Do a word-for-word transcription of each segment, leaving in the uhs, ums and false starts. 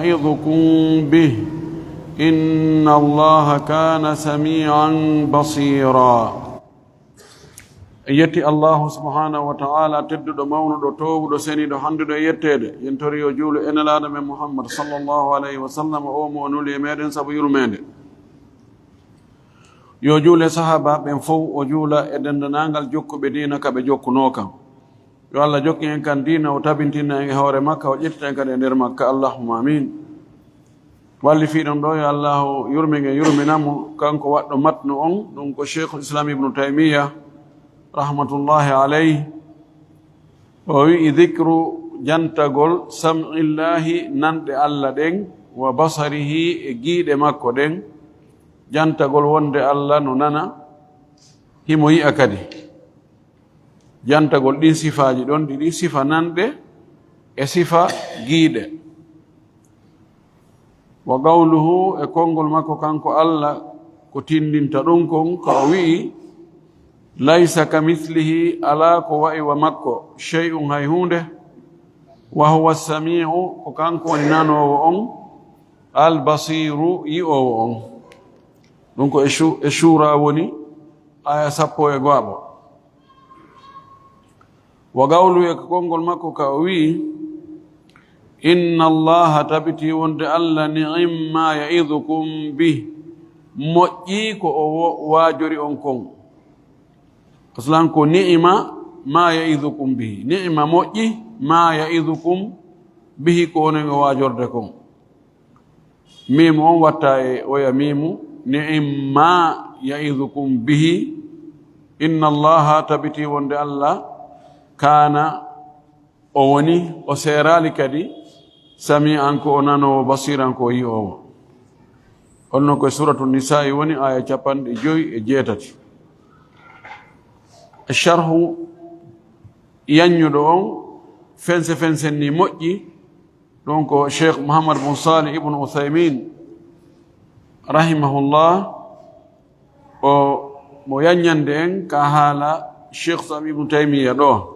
يعظكم به إن الله كان سميعا بصيرا. En yetti Allahu subhanahu wa ta'ala, tedduɗo, mawnuɗo, toowuɗo, seniiɗo, handuɗo e yetteede. Yen tori yo juulu e Nelaaɗo men Muhammad sallallahu alayhi wa sallam, o mo o nuli e meɗen sabu yurmeende. Yo juule sahaaba ɓen fow, o juula e denndanangal jokkuɓe diina ka ɓe jokkunoo kan. Yo Allah jokkin en kan diina, o tabintina en e hoore makka, o ƴettita en kadi e nder makka. Allahumma amin. Wallifiiɗon ɗo, yo Allahu yurmin en, yurmina mo, kanko waɗɗo matnu on, ɗum ko Cheikhul Islam Ibnu Taymiyya, rahmatullahi alayhi. O wi'i, dikru, jantagol, sam'illahi, nanɗe Allah ɗen, wa basarihi, e giiɗe makko ɗen, jantagol wonde Allah no nana, himo yi'a kadi. Jantagol ɗin sifaaji ɗon ɗiɗi, sifa nanɗe e sifa giiɗe. Wa qawluhu, e konngol makko kanko Allah, ko tindinta ɗum kon, ka o wi'i, laysa ka mislihi, alaa ko wa'i wa makko, shay'un, hay huunde, wa huwa samii'u, ko kanko woni nanoowo on, al basiiru, yi'oowo on. Ɗum ko e shu-, e shuura woni, aya sappo e go'aɓo. Wa qawlu, e konngol makko ka o wi'i, inna Allaha, tabiti wonde Allah, ni'imma ya'idukum bih, moƴƴi ko o wo-, waajori on kon. Aslan ko ni'ima ma ya'idukum bihi. Ni'ima moƴƴi ma ya'idukum bihi, ko onon e waajorde kon. Miimu on watta e oya miimu, ni'imma ya'idukum bihi, inna Allaha, tabiti wonde Allah, kaana, o woni, o seeraali kadi, sami'an, ko o nanoowo, basiran, ko o yi'oowo. On non ko e Suratu Nisa'i woni, aya capanɗe jowi e jeetati. Sharhu yanñuɗo on, fense fensen ni moƴƴi, ɗum ko Cheikh Muhammad bun Salih ibn Uthaymin, rahimahullah, o mo yanñande en ka haala Cheikh Islam Ibn Taymiyya ɗo.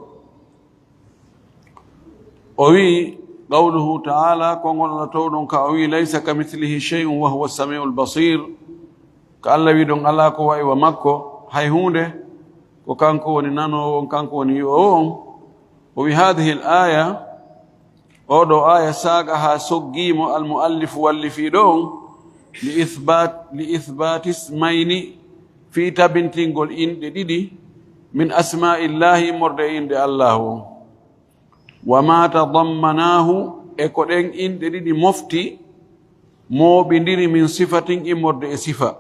O wi'i, qawluhu ta'ala, konngol Allah towɗon ka o wi'i, laysa ka mithlihi shay'un wa huwa samiul basir. Ka Allah wi'i ɗon, alaa ko wa'i wa makko, hay huunde, ko kanko woni nanoowo on, kanko woni yi'oowo on. O wi'i, hadhihi al aya, oo ɗoo aaya saaga haa soggiimo almu'allifu wallifiiɗo on, li ithbat, li ithbati ismayni, fii tabintingol inɗe ɗiɗi, min asma'illahi, immorde e inɗe Allahu on. Wa ma tadammanaahu, e ko ɗen inɗe ɗiɗi mofti, mooɓindiri, min sifatin, immorde e sifa.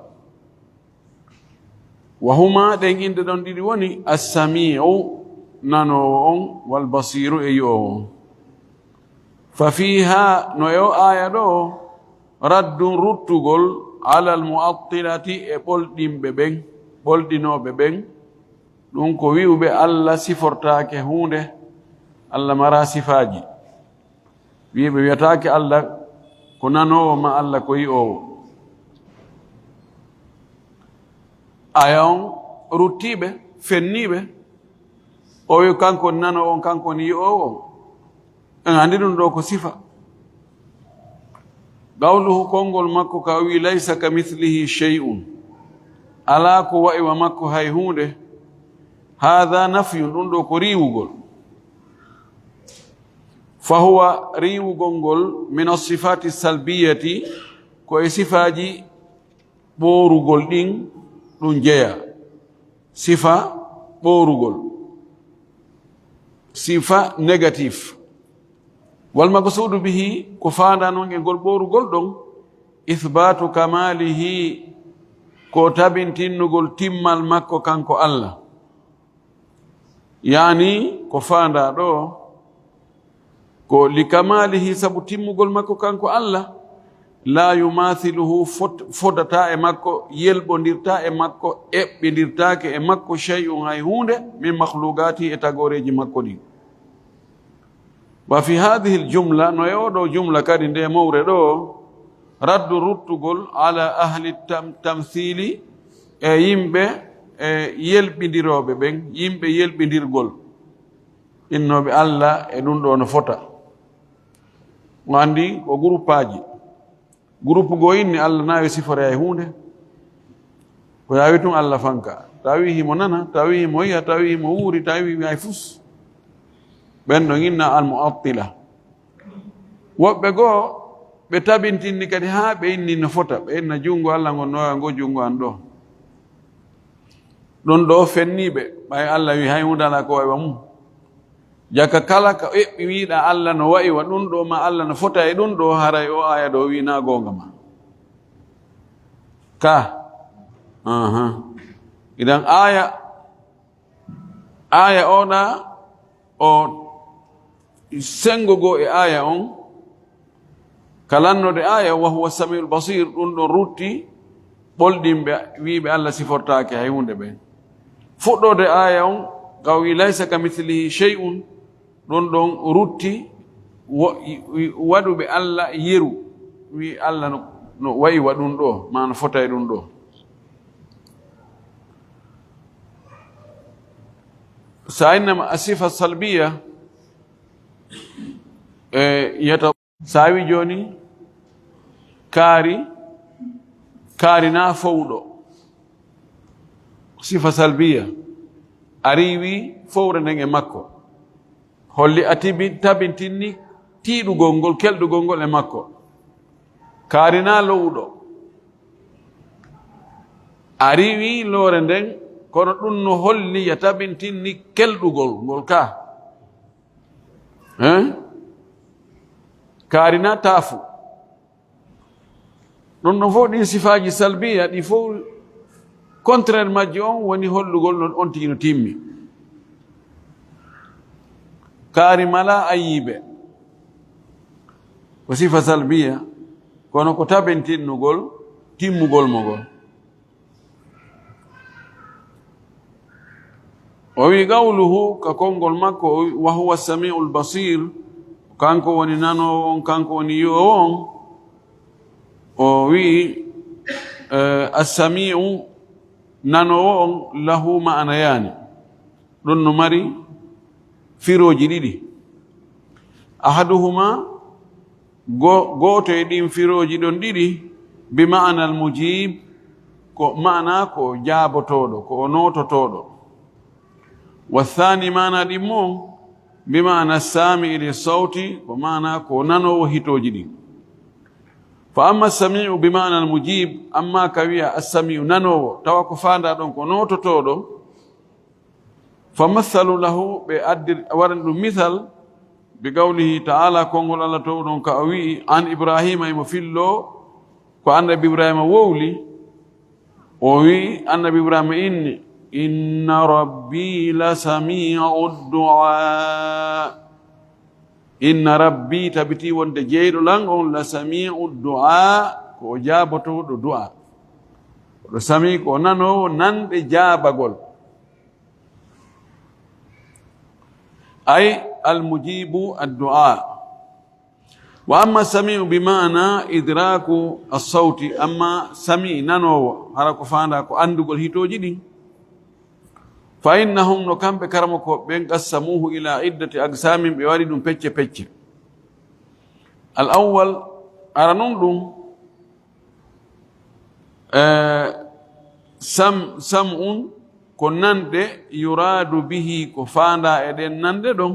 Wa huma, ɗen inɗe ɗon ɗiɗi woni, Assami'u, nanoowo on, wal Basiru, e yi'oowo on. Fa fiiha, no e o aaya ɗo, raddun, ruttugol, alal mu'attilati, e ɓolɗinɓe ɓen, ɓolɗinooɓe ɓen. Ɗum ko wi'uɓe Allah sifortaake huunde, Allah maraa sifaaji. Wi'uɓe wi'ataake Allah ko nanoowo, ma Allah ko yi'oowo. Aya on ruttiiɓe, fenniiɓe, o wi'i kanko woni nanoowo on, kanko woni yi'oowo on. En anndi ɗum ɗo ko sifa. Qawluhu, konngol makko ka o wi'i, laysa ka mithlihi shay'un. Alaa ko wa'i wa makko hay huunde. Haadha nafyun, ɗum ɗo ko riiwugol. Fa huwa, riiwugol ngol, min as-sifaati salbiyati, ko e sifaaji ɓoorugol ɗin ɗum jeyaa. Sifa ɓoorugol. Sifa négatif. Wal maqsuudu bihi, ko faandaa non e ngol ɓoorugol ɗon, ithbaatu kamaalihi, ko tabintinnugol timmal makko kanko Allah. Yaani, ko faandaa ɗo, ko li kamaalihi, sabu timmugol makko kanko Allah, laa yumaathiluhu, fot-, fodataa e makko, yelɓondirtaa e makko, eɓɓindirtaake e makko, shay'un, hay huunde, min makhluqaati, e tagooreeji makko ɗin. Wa fi haadihil jumla, no e oo ɗoo jumla kadi, nde mowre ɗoo, raddu, ruttugol, ala ahli tam-, tamsiili, e yimɓe, e yelɓindirooɓe ɓen, yimɓe yelɓindirgol, innooɓe Allah e ɗum ɗoo no fota. Mo anndi ko guruppaaji. Guruppu goo inni Allah na yo sifore hay huunde. Ko yaawi tun Allah fanka. Tawi himo nana, tawi himo yi'a, tawi himo wuuri, tawi hay fus. Ɓen ɗon inna al-mu'attila. Woɓɓe goo, ɓe tabintinni kadi haa ɓe inni no fota. Ɓe inna junngo Allah ngon no, ngo junngo an ɗoo. Ɗun ɗoo fenniiɓe, ɓay Allah wi hay huunde alaa ko wa'i wa mum. Jaka kala ka eɓɓi wiiɗa Allah no wa'i wa ɗun ɗoo, ma Allah no fota e ɗun ɗoo, haray o aaya ɗoo wi na goonga ma. Ka. Aha. Idan aaya, aaya o na o senngo goo e aaya on, ka lannoode aaya, wa huwa samiul basir, ɗun ɗon rutti ɓolɗinɓe wiiɓe Allah sifortaake hay huunde ɓen. Fuɗɗoode aaya on, ka o wi, "Laysa ka mislihi shay'un", ɗun ɗon rutti wo-, i-, i-, waɗuɓe Allah yeru, wi Allah no, no wa'i wa ɗun ɗoo, ma no fota e ɗun ɗoo. Sa innama a sifa salbiya, e, yata Sa wi jooni, kaari, kaari na fowɗo. Sifa salbiya. A riiwi fowre nden e makko. Holli a tibi-, tabintinni tiiɗugol ngol, kelɗugol ngol e makko. Kaari na lowuɗo. A riiwi loore nden, kono ɗun no holli ya tabintinni kelɗugol ngol ka. Hein? Kaari na taafu. Ɗun ɗon fow ɗin sifaaji salbiya, ɗi fow contraire majji on woni hollugol no on tigi no timmi. Kaari mala ayibe. Ko sifa salbiya, kono ko tabintinnugol timmugol mo ngol. O wi qawluhu, ka konngol makko, o wi, "Wa huwa samiul basir", kanko woni nanoowo on, kanko woni yi'oowo on. O wi, eh, "As-samiu", nanoowo on, "lahu ma'anayaani", ɗun no mari firooji ɗiɗi. "Ahaduhuma", go-, gooto e ɗin firooji ɗon ɗiɗi, "bi ma'ana al-mujib", ko ma'ana ko jaabotooɗo, ko o noototooɗo. "Wa thani", ma'ana ɗin mo, "bi ma'ana as-sami'i li sawti", ko ma'ana ko nanoowo hitooji ɗin. "Fa amma as-sami'u bi ma'ana al-mujib", amma ka wi'a as-sami'u nanoowo, tawa ko faandaa ɗon ko noototooɗo, "fa mathalu lahu", ɓe addir, waran ɗum misal, "bi qawlihi ta'ala", konngol Allah towɗon ka o wi'i, an Ibrahima, imo fillo ko annabi Ibrahima wowli, o wi'i, annabi Ibrahima inni, "Inna rabbi la sami'u du'a." Inna rabbi, tabiti wonde jeyɗo lan on, la sami'u du'a, ko o jaabotooɗo du'a. Ɗo sami ko o nanoowo nanɗe jaabagol. Ay, al-mujibu ad-du'a. Wa amma sami'u bi ma'ana idraku as-sawti, amma sami nanoowo, hara ko faandaa ko anndugol hitooji ɗin. Fa innahum, no kamɓe karamokooɓe ɓen, qassamuhu ila iddati aqsamin, ɓe waɗi ɗum pecce pecce. Al-awwal, aranun ɗum, Eh, sam-, sam'un ko nanɗe, yuraadu bihi ko faandaa e ɗen nanɗe ɗon,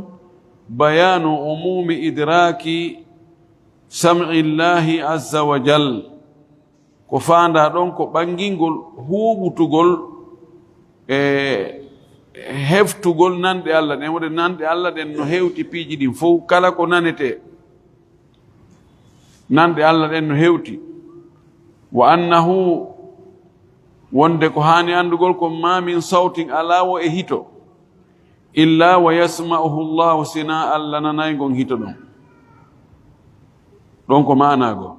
bayaanu umumi idraaki sam'illahi azza wa jal. Ko faandaa ɗon ko ɓangingol huuɓutugol e heftugol nanɗe Allah ɗen. Wonde nanɗe Allah ɗen no hewti piiji ɗin fow, kala ko nanetee. Nanɗe Allah ɗen no hewti. Wa annahu, wonde ko haani anndugol kon, ma min sawtin, alaa wo e hito, illa wa yasma'uhu Allahu, sinaa Allah nanay ngon hito ɗon. Ɗon ko maanaa goo.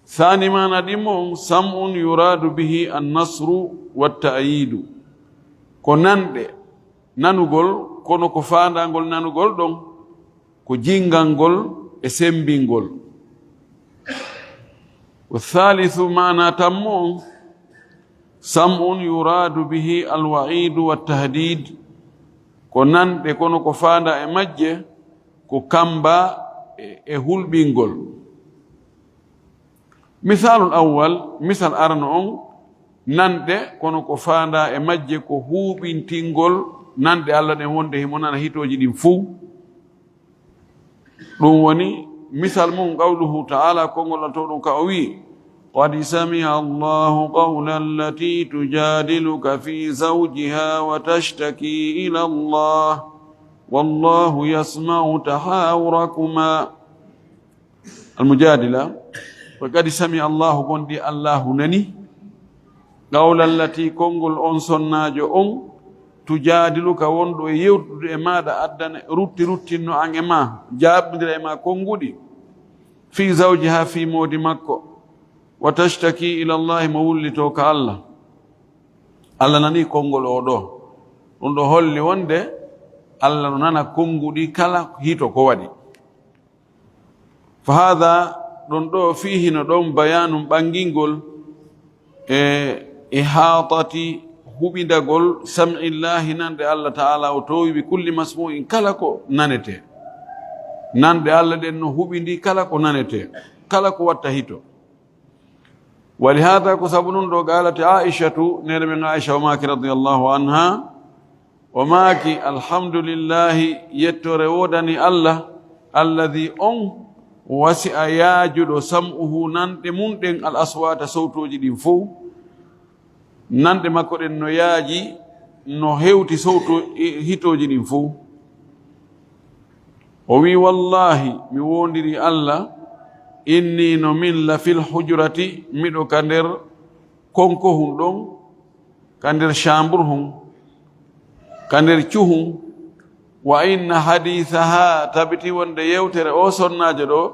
Saani maana ɗimmo on, sam'un yuraadu bihi annasru watta'yidu. Ko nanɗe, nanugol, kono ko faandaangol nanugol ɗon, ko jinngangol e semmbingol. Wa thaalithu, maana tammo on, sam'un yuraadu bihi alwa'idu wattahdid. Ko nanɗe, kono ko faandaa e majje, ko kamba e, e hulɓingol. Misalul awwal, misal arano on, nanɗe, kono ko faanda e majje ko huuɓintingol nanɗe Allah ɗen wonde himo nana hitooji ɗin fow. Ɗum woni misal mum, qawluhu ta'ala, konngol Allah to ɗum ka o wi'i, "Qad sami'a Allahu qawla allati tujadiluka fi zawjiha wa tashtaki ila Allah, wallahu yasma'u tahawurakuma." Almujadila, wa qad sami'a Allahu, gonɗi Allahu nani, qawla allati, konngol on sonnaajo on, tujadiluka, wonɗo e yewtude e maaɗa, addana, rutti, ruttinno an e ma, jaaɓondira e ma konnguɗi, fi zawjiha, fi moodi makko, wa tashtaki ila Allahi, mo wullito ka Allah. Allah nani konngol o ɗo. Ɗum ɗo holli wonde Allah no nana konnguɗi kala hito ko waɗi. Fa hada, ɗon ɗo, fihi, no ɗon, bayanun, ɓangingol, e ihatati, huɓindagol, sam'illahi, nanɗe Allah ta'ala o toowi, bi kulli masmu'in, kala ko nanete. Nanɗe Allah ɗen no huɓindi kala ko nanete, kala ko watta hito. Wa li hada, ko sabu ɗum ɗo, qalati Aishatu, nene men Aisha o maaki radiyallahu anha, o maaki, "Alhamdulillahi, yettore woodani Allah, alladhi, on, wasi'a, yaajuɗo, sam'uhu, nanɗe mum ɗen, al aswata, sowtooji ɗin fow." Nanɗe makko ɗen no yaaji, no hewti sowto-, hitooji ɗin fow. O wi'i, "Wallahi, mi woondiri Allah, inni, no min, la fil hujrati, miɗo ka nder konko hun ɗon, ka nder chambre hun, ka nder cuhun, wa inna hadithaha, tabiti wonde yewtere o sonnaajo ɗo,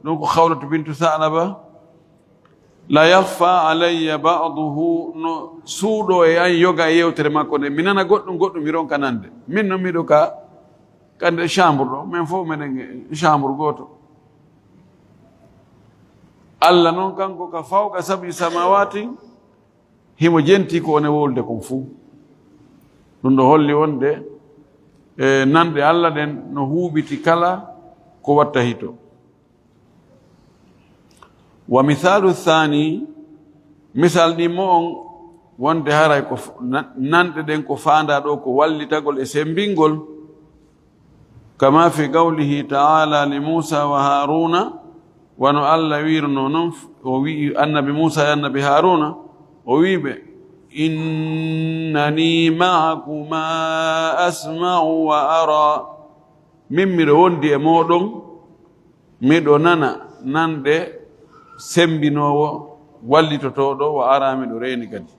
ɗum ko Khawlatu bintu Sa'laba, la yakhfa alayya ba'duhu, no suuɗo e an yoga e yewtere makko nde, mi nana goɗɗum, goɗɗum mi ronka nande." Min non miɗo ka, ka nder chambre ɗo, men fof meɗen e chambre gooto. Allah non kanko ka fawqa sab'i samawati, himo jenti ko one wolde kon fuu. Ɗum ɗo holli wonde, e, nanɗe Allah ɗen no huuɓiti kala ko watta hito. Wa misalu thani, misal ɗimmo on wonde haray ko f-, na-, nanɗe ɗen ko faandaa ɗo ko wallitagol e semmbingol. Kama fi qawlihi ta'ala li Musa wa Haruna, wano Allah wi'irno non, o wi'i annabi Musa e annabi Haruna, o wi'i ɓe, "Innani ma'akuma asma'u wa ara." Min miɗo wondi e mooɗon, miɗo nana nanɗe semmbinoowo, wallitotooɗo, wa ara, miɗo reeni kadi.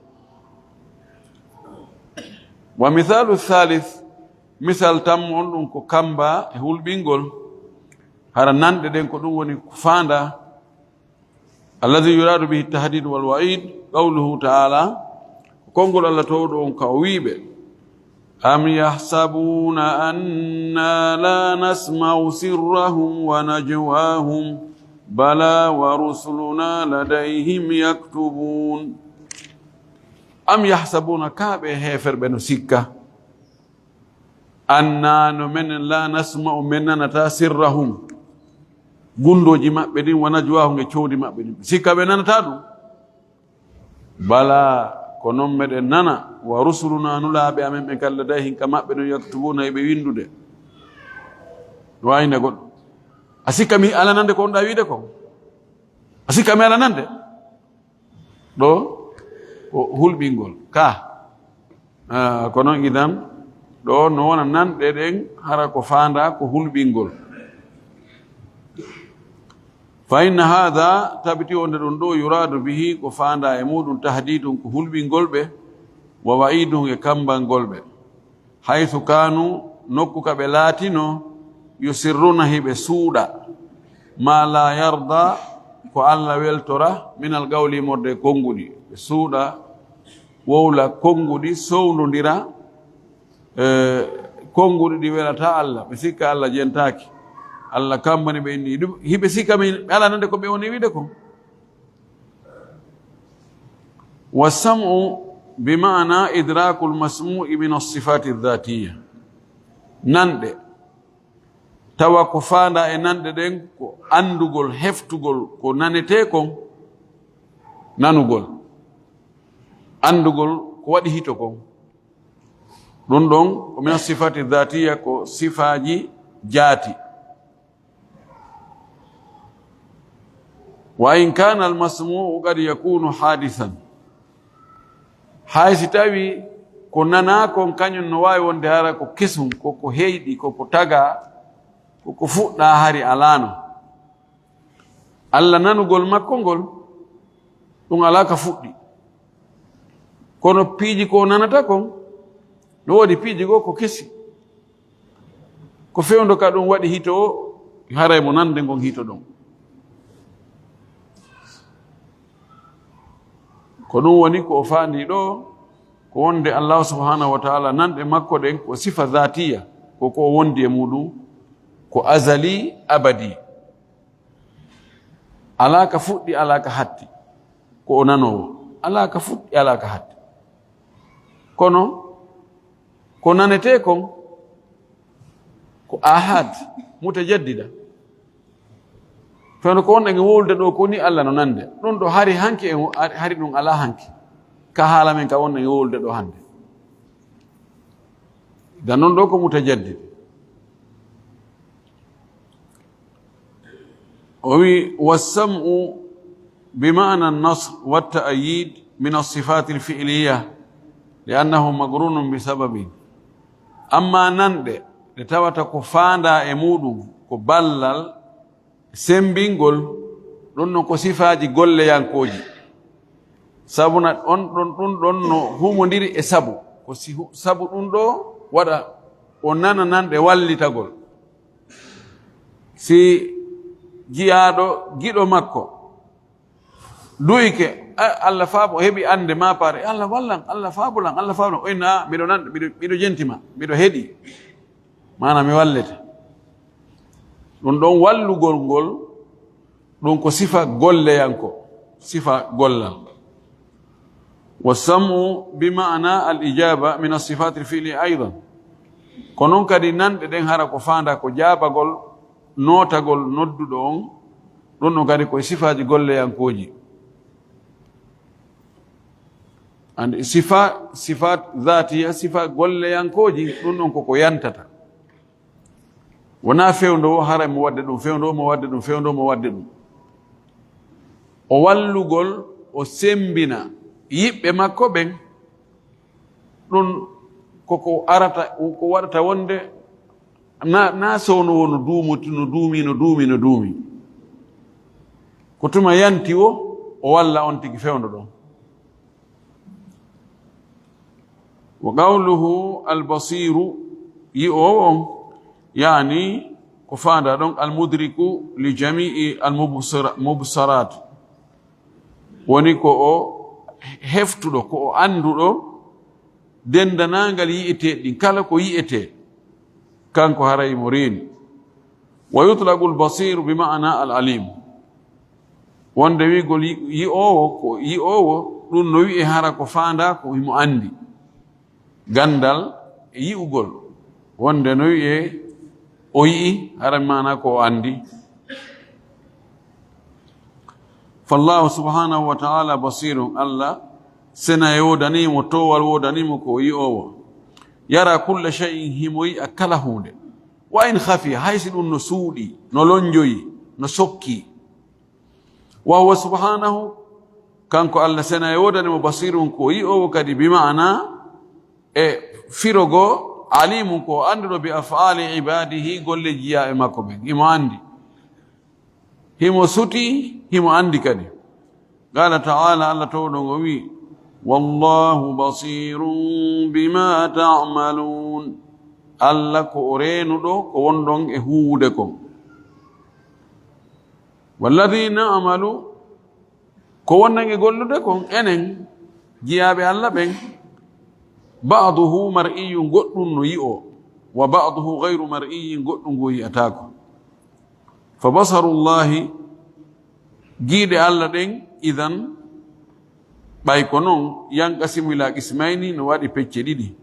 Wa misalu thalith, misal tammo on ɗum ko kamba e hulɓingol, hara nanɗe ɗen ko ɗum woni ko faandaa. Alladhi yuradu bihi tahdid wal wa'id, qawluhu ta'ala, konngol Allah towɗo on ka o wi'i ɓe, "Am yahsabuna anna la nasma'u sirrahum wa najwahum, bala wa rusuluna ladayhim yaktubun." Am yahsabuna, ka ɓe heeferɓe no sikka, anna, no menen, la nasma'u, men nanata, sirrahum, gunndooji maɓɓe ɗin, wa najwahum, e cowdi maɓɓe ɗin. Sikka ɓe nanata ɗum. Bala, ko non meɗen nana, wa rusuluna, nulaaɓe amen ɓen kadi, ladayhim, ka maɓɓe ɗum, yaktubuna, e ɓe winndude. Ɗum ayna goɗɗo. A sikka mi ala nande ko on ɗa wiide kon? A sikka mi ala nande? Ɗo ko hulɓingol. Ka. Ah, ko non idan, ɗo no wona nanɗe ɗen, hara ko faandaa ko hulɓingol. Fa inna hadha, tabiti wonde ɗum ɗo, yuradu bihi, ko faandaa e muɗum, tahdidun, ko hulɓingol ɓe, wa wa'idun, e kambangol ɓe. Haythu kanu, nokku ka ɓe laatino, yusirruna, hiɓe suuɗa, ma la yarda, ko Allah weltora, minal qawli, immorde e konnguɗi. Ɓe suuɗa, wowla konnguɗi, sowndondira, e, konnguɗi ɗi welata Allah, ɓe sikka Allah jentaaki. Allah kambani ɓe inni ɗum, hiɓe sikka min, ɓe ala nande ko ɓe woni wiide kon. Wa sam'u bi ma'na idrakul masmu'i min as-sifati dhatiya. Nanɗe, tawa ko faandaa e nanɗe ɗen ko anndugol, heftugol ko nanetee kon, nanugol, anndugol ko waɗi hito kon. Ɗun ɗon ko min sifati dhatiya, ko sifaaji jaati. Wa in kana al masmu'u qad yakunu hadisan, hay si tawi ko nanaa kon kañun no waawi wonde hara ko kesun, ko ko heyɗi, ko ko tagaa, ko ko fuɗɗaa hari alaano. Alla nanugol makko ngol, ɗun alaa ka fuɗɗi. Kono piiji ko nanata kon, no woodi piiji goo ko kesi. Ko fewndo ka ɗun waɗi hito o, haray mo nande ngon hito ɗon. Ko ɗun woni ko o faandii ɗoo, ko wonde Allaahu subhaanahu wa ta'aalaa nanɗe makko ɗen ko sifa zaatiya, ko ko o wondi e muuɗun, ko azali, abadi. Alaa ka fuɗɗi, alaa ka hatti. Ko o nanoowo. Alaa ka fuɗɗi, alaa ka hatti. Kono, ko nanetee kon, ko ahad, mutajaddida. Fewndo ko wonɗen e wowlude ɗoo ko ni Alla no nande. Ɗun ɗoo hari hanki en, hari ɗun alaa hanki. Ka haala men ka wonɗen e wowlude ɗoo hande. Da non ɗoo ko mutajaddid. O wi, "والسمع بمعنى النصر والتأييد من الصفات الفعلية لأنه مقرون بسبب." Amma nanɗe ɗe tawata ko faandaa e muuɗun ko ballal, sembingol, ɗun non ko sifaaji golleyankooji. Sabuna on ɗon, ɗun ɗon no humondiri e sabu. Ko si hu-, sabu ɗun ɗoo waɗa o nana nanɗe wallitagol. Si jiyaaɗo giɗo makko duyike, "A, Alla faabo, o heɓi annde ma paare, Alla wallan, Alla faabulan, Alla faabulan." O inna, "A, miɗo nan, miɗo, miɗo jenti ma, miɗo heɗi." Maana mi wallete. Ɗun ɗon wallugol ngol, ɗun ko sifa golleyanko, sifa gollal. والسمع بمعنى الإجابة من الصفات الفعلية أيضا. Ko non kadi nanɗe ɗen hara ko faandaa ko jaabagol, nootagol nodduɗo on, ɗun ɗon kadi ko e sifaaji golleyankooji. And sifa, sifaat zaatiya, sifa golleyankooji, ɗun ɗon ko ko yantata. Wonaa fewndo o haray mo waɗde ɗun, fewndo o mo waɗde ɗun, fewndo o mo waɗde ɗun. O wallugol, o sembina yiɓɓe makko ɓen, ɗun ko ko arata, ko waɗata wonde na, na sowno wo no duumuti, no duumi, no duumi, no duumi. Ko tuma yanti wo, o walla on tigi fewndo ɗon. وقوله البصير, yi'oowo on, yaani ko faandaa ɗon, المدرك لجميع المبصر-، المبصرات, woni ko o heftuɗo, ko o annduɗo denndanangal yi'eteeɗi ɗin, kala ko yi'etee, kanko haray mo reeni. ويطلق البصير بمعنى العليم. Wonde wi'ugol yi-, yi'oowo, ko yi'oowo, ɗun no wi'ee hara ko faandaa ko himo anndi. Ganndal e yi'ugol. Wonde no wi'ee o yi'i, hara maana ko o anndi. فالله سبحانه وتعالى بصير, Alla sena e woodanii mo, toowal woodanii mo ko o yi'oowo. يرى كل شيء, himo yi'a kala huunde. وإن خفي, hay si ɗun no suuɗii, no lonjoyi, no sokki. وهو سبحانه, kanko Alla sena e woodanii mo, بصير, ko yi'oowo kadi, بمعنى, e firo goo, عليم, ko o annduɗo, بأفعال عباده, golle jiyaaɓe makko ɓen. Himo anndi. Himo suti, himo anndi kadi. قال تعالى, Alla toowɗo on o wi'i, والله بصير بما تعملون. Alla ko o reenuɗo ko wonɗon e huuwude kon. والذي نعمل, ko wonɗen e gollude kon, enen jiyaaɓe Alla ɓen, بعضه مرئي, goɗɗun no yi'oo, وبعضه غير مرئي, goɗɗun goo yi'ataako. فبصر الله, giiɗe Alla ɗen, إذن, ɓay ko non, ينقسم إلى قسمين, no waɗi pecce ɗiɗi.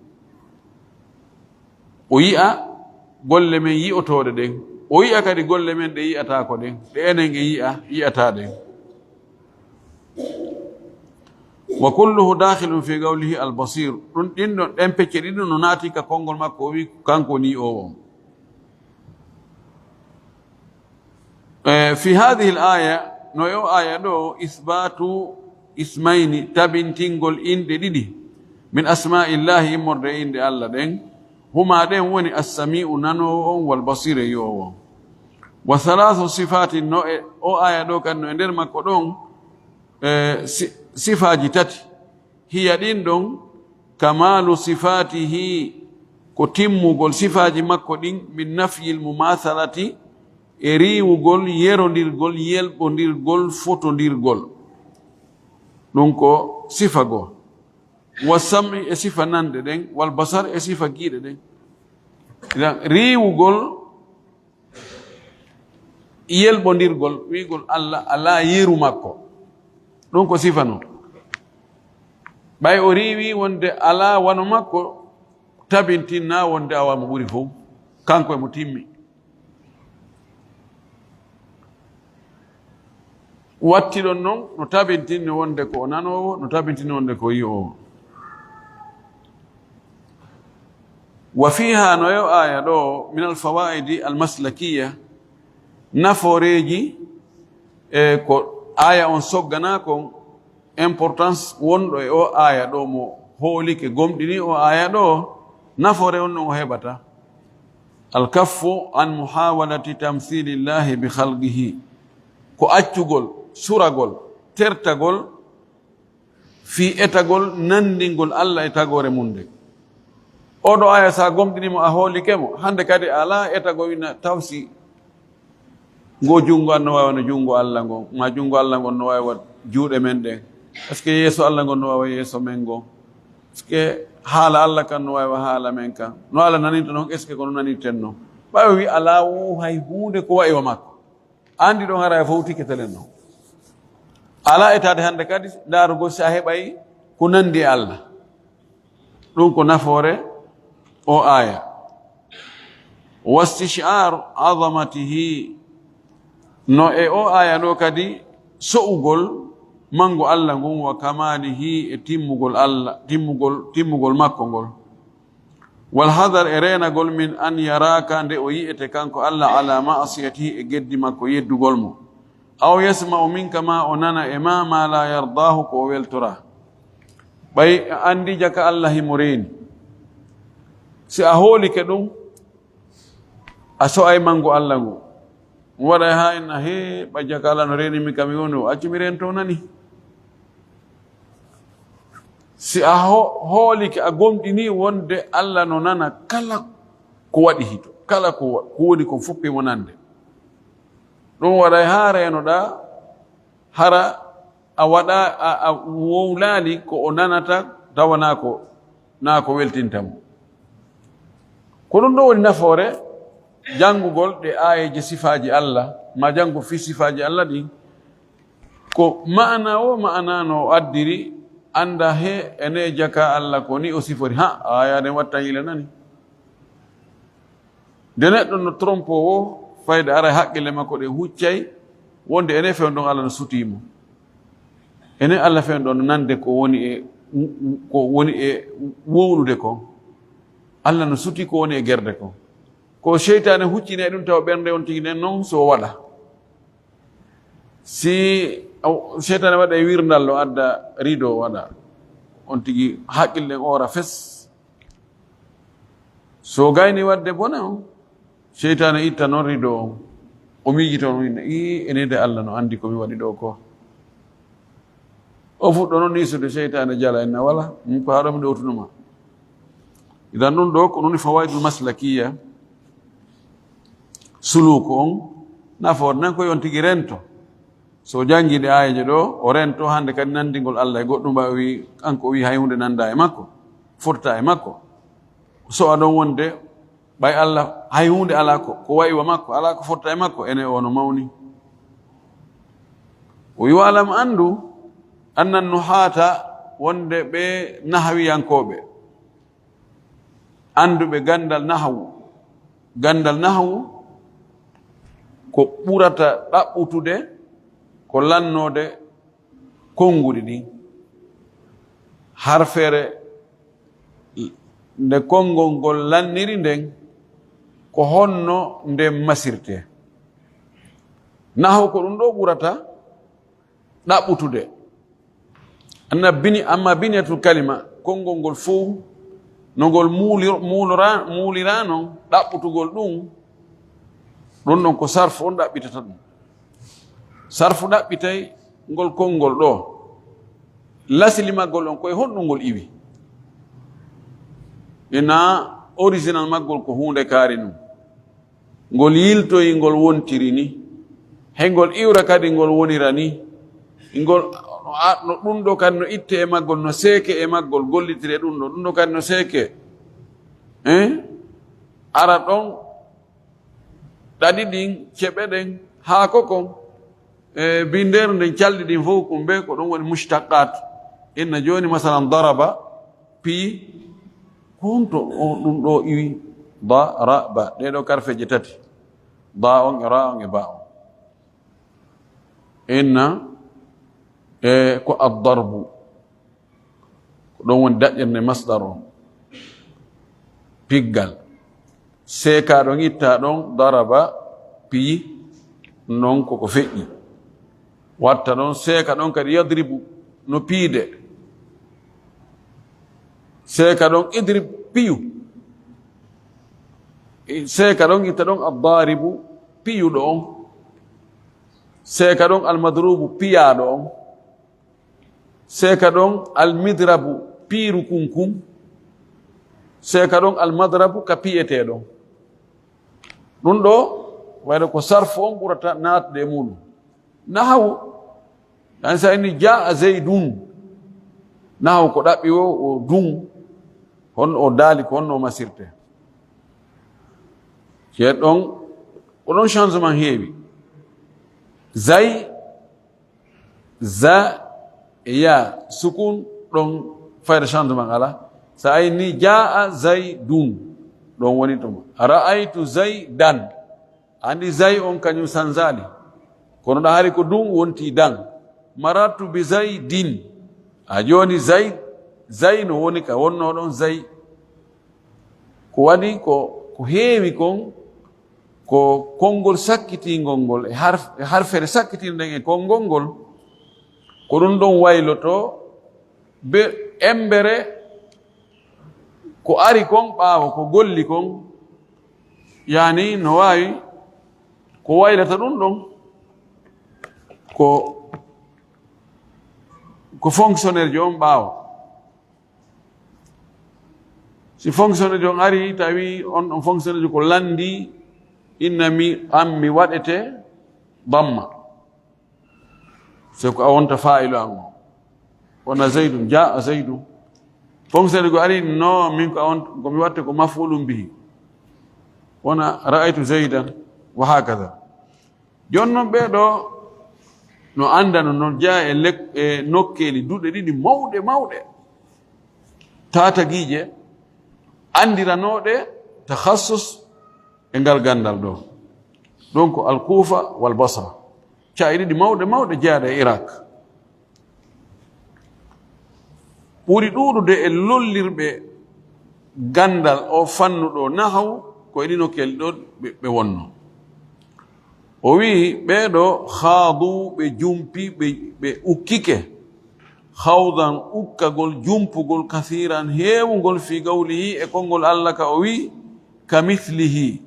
O yi'a golle men yi'otooɗe ɗen, O yi'a kadi golle men ɗe yi'ataako ɗen, ɗe enen en yi'a, yi'ataa ɗen. Wa kulluhu dakhilun fi qawlihi al-basir. Ɗum ɗin ɗon, ɗen pecce ɗiɗi no naati ka konngol makko, o wi kanko ni o won. Eh, fi hadhihi al-aya, no e o aya ɗo, ithbatu ismayni, tabintingol inɗe ɗiɗi, min asma'illahi, immorde e inɗe Allah ɗen, huma ɗen woni as-sami'u, nanoowo on, wal basir, e yi'oowo on. Wa thalathu sifatin, no e o aya ɗo kan, no e nder makko ɗon, eh, si-, sifaaji tati. Hiya ɗin ɗon, kamalu sifatihi, ko timmugol sifaaji makko ɗin, min nafyil mumathalati, e riiwugol yerondirgol, yelɓondirgol, fotondirgol. Ɗum ko sifa goo. Wa sam'i, e sifa nanɗe ɗen, wal basar, e sifa giiɗe ɗen. Idan, riiwugol yelɓondirgol, wi'gol Allah alaa yeru makko. Ɗum ko sifa non. Ɓay o riiwi wonde alaa wano makko, tabintinna wonde awa mo ɓuri fow. Kanko e mo timmi. Watti ɗon non, no tabintinni wonde ko o nanoowo, no tabintinni wonde ko o yi'oowo. Wa fiha, no e o aya ɗo, min al-fawaidi al-maslakiya, nafooreeji, e ko aya on soggana kon, importance wonɗo e o aya ɗo, mo hoolike gomɗini o aya ɗo, nafoore on non o heɓata. Al-kaffu an muhawalati tamthilillahi bi khalqihi, ko accugol, suragol, tertagol, fii etagol nanndingol Allah e tagoore mum nden. Oɗo aya, so a gomɗinii mo, a hoolike mo, hannde kadi a alaa etagol ina tawsi ngo junngo an no waawi wano junngo Allah ngon, maa junngo Allah ngon no waawi wa juuɗe men ɗen. Est-ce que yeeso Allah ngon no waawi yeeso men ngon? Est-ce que haala Allah kan no waawi wa haala men kan? No Allah naninta non, est-ce que ko no nanirten non? Ɓay o wi alaa wo hay huunde ko wa'i wa makko. Anndi ɗon hara e fowtike telen non. Alaa etaade hannde kadi ndaarugol si a heɓay ko nanndi e Allah. Ɗum ko nafoore o aya. Wastishar azamatihi, no e o aya ɗo kadi so'ugol mangu Allah ngun, wa kamalihi, e timmugol Allah, timmugol, timmugol makko ngol. Wal hadar, e reenagol min an yaraka, nde o yi'ete kanko Allah, ala ma'siyatihi, e geddi makko yeddugol mo. Aw yasma'u minka, ma o nana e ma, ma la yardahu, ko o weltora. Ɓay a anndi jaka Allah himo reeni. Si a hoolike ɗum, a so'ay mangu Allah ngu. Ɗum waɗay haa en a hee, ɓay jaka Allah no reeni mi kam, mi woni o accu mi reento nani. Si a ho-, hoolike, a gomɗini wonde Allah no nana kala ko waɗi hito, kala ko wa-, ko woni kon fof himo nande. Ɗum waɗay haa reenoɗaa, hara a waɗa, a, a wowlaali ko o nanata, tawa naa ko, naa ko weltinta mo. Ko ɗum ɗo woni nafoore janngugol ɗe aayeeje sifaaji Allah, ma janngu fii sifaaji Allah ɗin. Ko ma'ana o ma'ana no o addiri, annda he ene jaka Allah ko ni o sifori. Ha, aya ɗen watta yila nani. Nde neɗɗo no trompo o, fayda ara haqqille makko ɗe huccay, wonde ene fewndo Allah no sutii mo. Ene Allah fewndo no nande ko woni e, ko woni e wowlude kon. Allah no sutii ko woni e gerde kon. Ko seytaane huccine ɗum tawa ɓernde on tigi nden non so waɗa. Si aw-, seytaane waɗa e wirndal o adda rido waɗa. On tigi haqqille ɗen oora fes. So gayni waɗde bone on, seytaane itta noon rido on. O miijito on, o inna, "Ii, ene de Allah no anndi ko mi waɗi ɗo ko." O fuɗɗo noon niisude, seytaane jala, inna, "Wala, min ko haa ɗo mi ɗowtuno ma." Idan ɗum ɗo ko ɗum fawaidul maslakiya, suluku on, nafoore nan ko yon tigi rento. So janngi ɗe aayeeje ɗo, o rento hannde kadi nanndingol Allah e goɗɗum, ɓay o wi, kanko o wi hay huunde nannda e makko, furta e makko. So a ɗon wonde, ɓay Allah hay huunde alaa ko, ko wa'i wa makko, alaa ko fotta e makko, ene o no mawni. O wi, "Wa'lam, anndu, annan nuhaata, wonde ɓe nahawiyankooɓe, annduɓe ganndal nahawu." Ganndal nahawu, ko ɓurata ɗaɓɓutude ko lannoode konnguɗi ɗin. Harfeere nde konngol ngol lanniri nden, ko honno nden masirtee? Nahaw ko ɗum ɗoo ɓurata ɗaɓɓutude. Anna bini, amma biniyatul kalima, konngol ngol fow, no ngol muulir-, muulora-, muulira non, ɗaɓɓutugol ɗum, ɗum ɗon ko sarfu on ɗaɓɓitata ɗum. Sarfu ɗaɓɓitay ngol konngol ɗoo. Lasili maggol on, ko e honɗum ngol iwi? Ina original maggol ko huunde kaari nun. Ngol yiltoyi, ngol wontiri ni. He ngol iwra kadi, ngol wonira ni. Ngol, no a-, no ɗum ɗo kadi no itte e maggol, no seeke e maggol, gollitire ɗum ɗo. Ɗum ɗo kadi no seeke. Eh? Ara ɗon, ɗaɗi ɗin, ceɓe ɗen, haako kon, e bindeeru nden, calɗi ɗin fof, ko ɓe, ko ɗum woni mushtaqat. Inna jooni, masalan, daraba, piyi, ko honto o, ɗum ɗo iwi? Da, ra, ba. Ɗee ɗoo karfeeje tati. Da on e ra on e ba on. Inna, e ko addarbu. Ko ɗon woni daƴƴirde masdar on. Piggal. Seeka ɗon, itta ɗon, daraba, piyi, non koko feƴƴi. Watta ɗon, seeka ɗon kadi yadribu, no piide. Seeka ɗon, idrib, piyu. Seeka ɗon, itta ɗon, addaribu, piyuɗo on. Seeka ɗon, almadrubu, piyaaɗo on. Seeka ɗon, almidrabu, piiru kunkun. Seeka ɗon, almadrabu, ka piyeteeɗon. Ɗum ɗo, wayno ko sarfu on ɓurata naatde e muɗum. Nahawu, yani sa inni jaa zaydun. Nahawu ko ɗaɓɓi o, o dun, honno o daali, ko honno o masirte. Ceeɗ ɗon, ko ɗon changement heewi. Zay, za, e ya, sukun, ɗon fayda changement ala. Sa ay ni jaa zaydun, ɗon woni tuma. Ra'aytu zaydan. Andi zay on kañum sanzali. Kono ɗa hari ko dun wonti dan. Maratu bi zaydin. A joni zay, zay no woni ka wonno ɗon zay. Ko waɗi ko, ko heewi kon, ko konngol sakkitingol ngol e harf-, e harfere sakkitinɗen e konngol ngol, ko ɗum ɗon wayloto be embere ko ari kon ɓaawo, ko golli kon, yani no waawi ko waylata ɗum ɗon, ko, ko fonctionnaire jo on ɓaawo. Si fonctionnaire on ari, tawi on ɗon fonctionnaire ko landi, inna mi, an mi waɗete damma. C'est ko a wonta fa'ilu an o. Wona Zaydun, jaa Zaydun. Fonctionnaire go ari, no, min ko a won, ko mi watte ko maf'ulun bihi. Wona ra'aytu Zaydan, wa hakadha. Jooni noon, ɓee ɗoo no anndano, no jeyaa e lek-, e nokkeeli duɗe ɗiɗi mawɗe, mawɗe, taatagiije, anndiranooɗe takhassus e ngal ganndal ɗoo. Ɗum ko Al-Kuufa wal Basra. Ca'e ɗiɗi mawɗe, mawɗe jeyaaɗe e Irak. Ɓuri ɗuuɗude e lollirɓe ganndal o fannu ɗo nahaw, ko e ɗino kelɗi ɗo ɓe, ɓe wonno. O wi'i, ɓee ɗo khaadu, ɓe jumpi, ɓe, ɓe ukkike. Khawdan, ukkagol, jumpugol, kathiran, heewungol, fi qawlihi, e konngol Allah ka o wi'i, kamithlihi.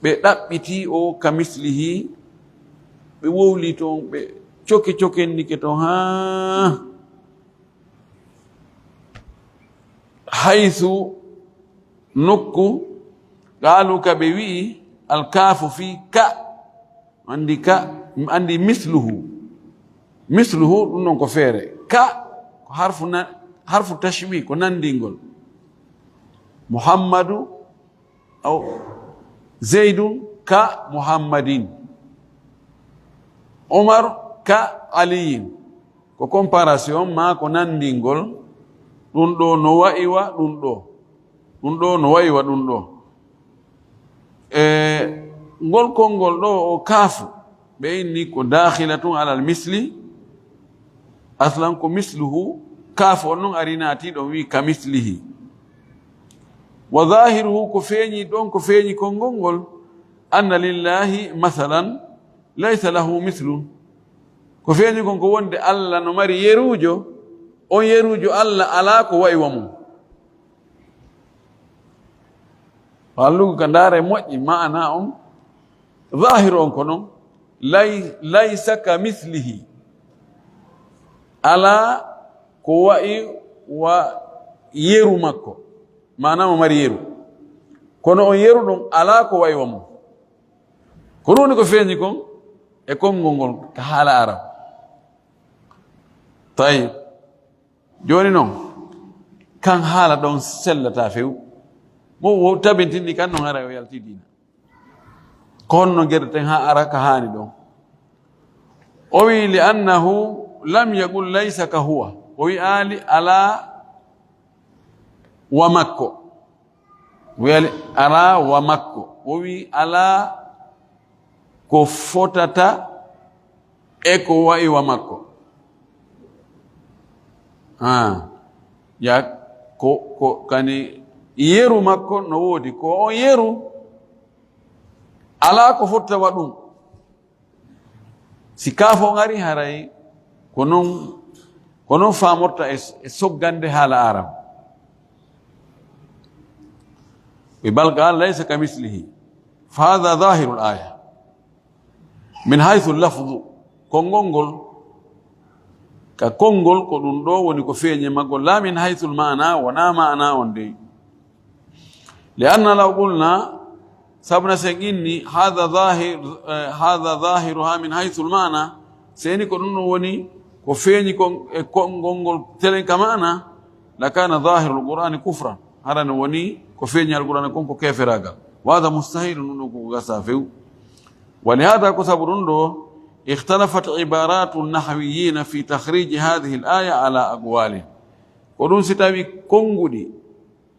Ɓe ɗaɓɓiti o kamithlihi, ɓe wowli toon, ɓe coke cokendike toon haa haysu nokku, qaalu ka ɓe wi'i, alkaafu fii ka, anndi ka, anndi misluhu. Misluhu, ɗum ɗon ko feere. Ka, ko harfu na-, harfu tashbih, ko nanndingol. Muhammadu, aw, Zaydun ka Muhammadin. Umar ka Aliyin. Ko comparaison maa ko nanndingol. Ɗum ɗo no wa'i wa ɗum ɗo. Ɗum ɗo no wa'i wa ɗum ɗo. E, Ngol konngol ɗo o kaafu, ɓe inni ko daakhilatun alal misli, aslan ko misluhu, kaafu on non ari naati ɗon wi ka mislihi. Wa zahiruhu, ko feeñi ɗon, ko feeñi konngol ngol, anna lillahi masalan laysa lahu mislun. Ko feeñi kon ko wonde Allah no mari yeruujo, on yeruujo Allah alaa ko wa'i wa mum. Wallugo ka ndaare moƴƴi maana on, zahiru on ko non, lay-, laysa ka mislihi. Alaa ko wa'i wa yeru makko. Maana mo mari yeru. Kono on yeru ɗon alaa ko wa'i wa mum. Ko ɗum woni ko feeñi kon e konngol ngol ka haala Arab. Tayyib. Jooni non, kan haala ɗon sellata few. Mo wo tabintinni kan non haray o yalti diina. Ko honno gerten haa ara ka haani ɗon? O wi, "Li annahu lam yaqul laysa ka huwa." O wi aali alaa wa makko. O wi aali alaa wa makko. O wi alaa ko fotata e ko wa'i wa makko. Ah. Ya ko, ko kani yeru makko no woodi. Ko on yeru alaa ko fotta wa ɗum. Si kaafo ngari haray ko non, ko non faamorta e, e soggande haala Arab. Ɓe bal qala laysa ka mislihi. Fa hadha zahirul aya. Min haythu lafzu. Konngol ngol, ka konngol ko ɗum ɗo woni ko feeñe magol. La min haythul maana, wona maana on dey. Li anna law qulna, sabuna sen inni, hadha zahir, eh, hadha zahiruha min haythul maana, seni ko ɗum ɗum woni ko feeñi kon e konngol ngol telen ka maana, la kana zahirul qur'ani kufran. Harano woni ko feeñi alqur'ana kon ko keferaagal. Wa hadha mustahil, ɗum ɗum ko gasa few. Wa li hadha, ko sabu ɗum ɗo, ikhtalafat ibaratu nahwiyina fi takhriji hadhihi al aya ala aqwalin. Ko ɗum si tawi konnguɗi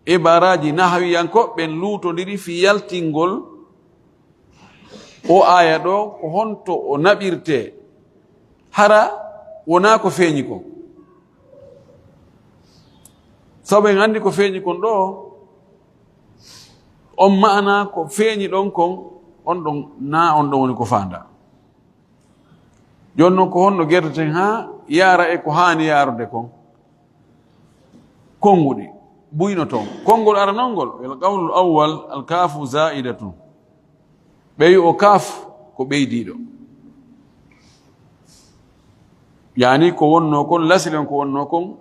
ibaraaji nahwiyankoɓe ɓen luutondiri fii yaltingol o aya ɗo, ko honto o naɓirtee, hara wonaa ko feeñi kon. Sabu en anndi ko feeñi kon ɗo, on maana ko feeñi ɗon kon, on ɗon, naa on ɗon woni ko faandaa. Jooni non, ko honno gerteten haa yaara e ko haani yaarude kon? Konnguɗi buyno toon. Konngol aranol ngol, wal qawlul awwal, al kaafu zaidatun. Ɓeyu o kaaf ko ɓeydiiɗo. Yaani ko wonnoo kon, lasilen ko wonnoo kon,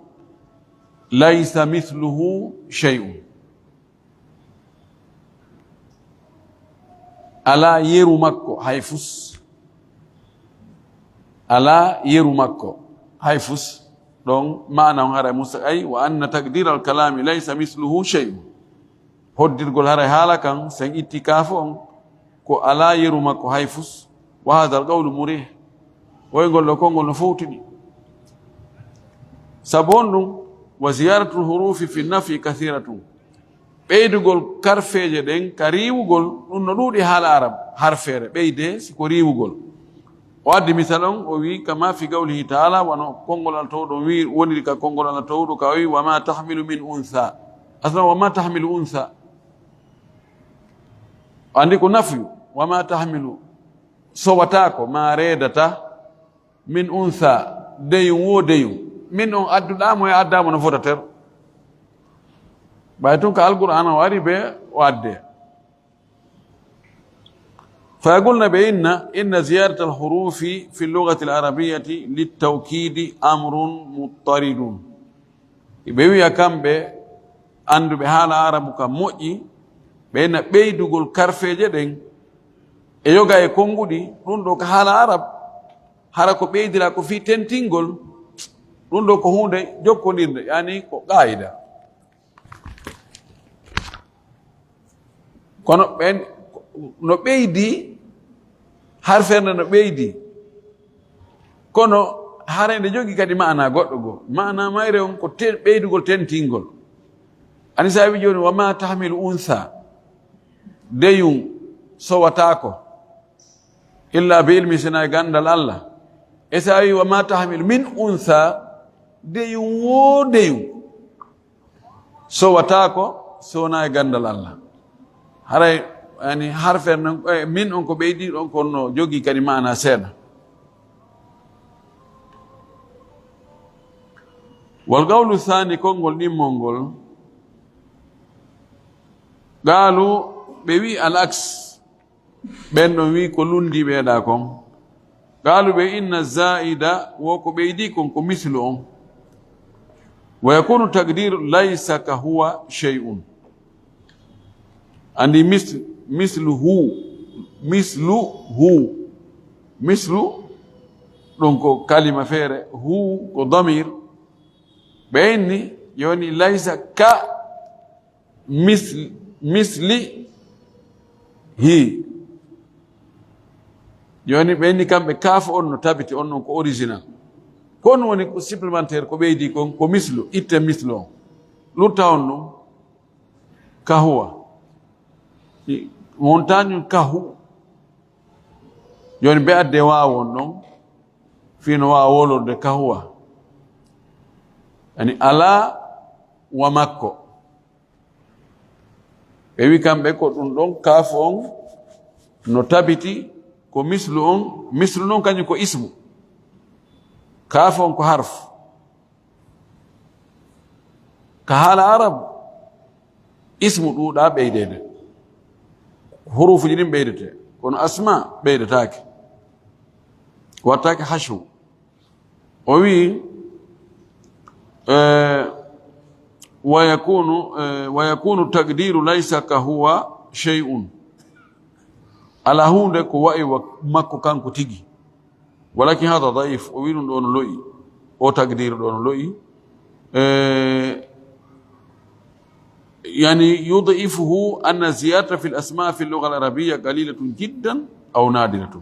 laysa mithluhu shay'un. Alaa yeru makko hay fus. Alaa yeru makko hay fus. Ɗon maana on haray musta ay, wa anna taqdir al kalami laysa misluhu shay'un. Hoddirgol haray haala kan, sen itti kaafo on, ko alaa yeru makko hay fus. Wa hadha al qawlu murih. Oy ngol ɗo konngol no fowtini. Sabu honɗum? Wa ziyaratul hurufi fi nafi kathiratun. Ɓeydugol karfeeje ɗen ka riiwugol, ɗum no ɗuuɗi haala Arab, harfeere, ɓeydee, si ko riiwugol. O addi misal on, o wi'i, kama fi qawlihi ta'ala, wano konngol Alla Toowɗo on wi'i, woniri ka konngol Alla Toowɗo ka o wi'i, "Wa ma tahmilu min untha." Aslan, "Wa ma tahmilu untha." O anndi ko nafyu, "Wa ma tahmilu." Sowataako, ma reedata, min untha, deyum wo deyum. Min on adduɗaa mo e addaa mo no fota ter. Ɓay tun ka Alqur'aana o ari be o adde. Fa yaqulna, ɓe inna, inna ziyaratal hurufi fi lugati al arabiyati littawkidi amrun muttaridun. Ɓe wi'a kamɓe annduɓe haala Arabu ka moƴƴi, ɓe inna ɓeydugol karfeeje ɗen e yoga e konnguɗi, ɗum ɗo ka haala Arab, hara ko ɓeydiraa ko fii tentingol, ɗum ɗo ko huunde jokkondirnde, yaani ko qaayida. Kono ɓen no ɓeydi, harfeere nde no ɓeydi, kono haray nde jogii kadi maana goɗɗo goo. Maana mayre on ko ten-, ɓeydugol tentingol. Ani sa wi jooni, "Wa ma tahmilu untha", deyum sowataako. Illa bi ilmi, sina e ganndal Allah. E so a wi, "Wa ma tahmilu min untha", deyu wo deyu, sowataako sowna e ganndal Allah. Haray, yani, harfere non, eh, min on ko ɓeydi ɗon, kono no jogii kadi maana seeɗa. Wal qawlu thani, konngol ɗimmol ngol, qaalu, ɓe wi al aks, ɓen ɗon wi ko lundi ɓeyda kon. Qaalu, ɓe, inna zaida, wo ko ɓeydi kon ko mislu on. Wa yakunu taqdiru laysa ka huwa shay'un. Andi mis-, mislu hu, mislu hu, mislu ɗum ko kalima feere, hu ko damir. Ɓe inni, yoni laysa ka misl-, misli hi. Joni ɓe inni kamɓe kaafu on no tabiti, on non ko original. Ko on woni ko supplémentaire, ko ɓeydi kon, ko mislu, itte mislu on. Lutta on ɗum, kahuwa. I-, wontaani ɗum kahu. Joni ɓe adde waawo on ɗon, fii no waawa wolorde kahuwa. Yani alaa wa makko. Ɓe wi kamɓe ko ɗum ɗon kaafu on no tabiti ko mislu on, mislu non kañum ko ismu. Kaafu on ko harfu. Ka haala Arab, ismu ɗuuɗa ɓeydeede. Huruufuji ɗin ɓeydete, kono asma ɓeydetaake. Wattaake hashu. O wi, eh, wa yakunu, eh, wa yakunu taqdiru laysa ka huwa shay'un. Ala huunde ko wa'i wa makko kanko tigi. Walakin hada da'if, o wi ɗum ɗo no lo'i. O taqdiru ɗo no lo'i. Eh, yani yud'ifuhu anna ziyadata fil asma fil lugha al arabiyya qalilatun jiddan aw nadiratun.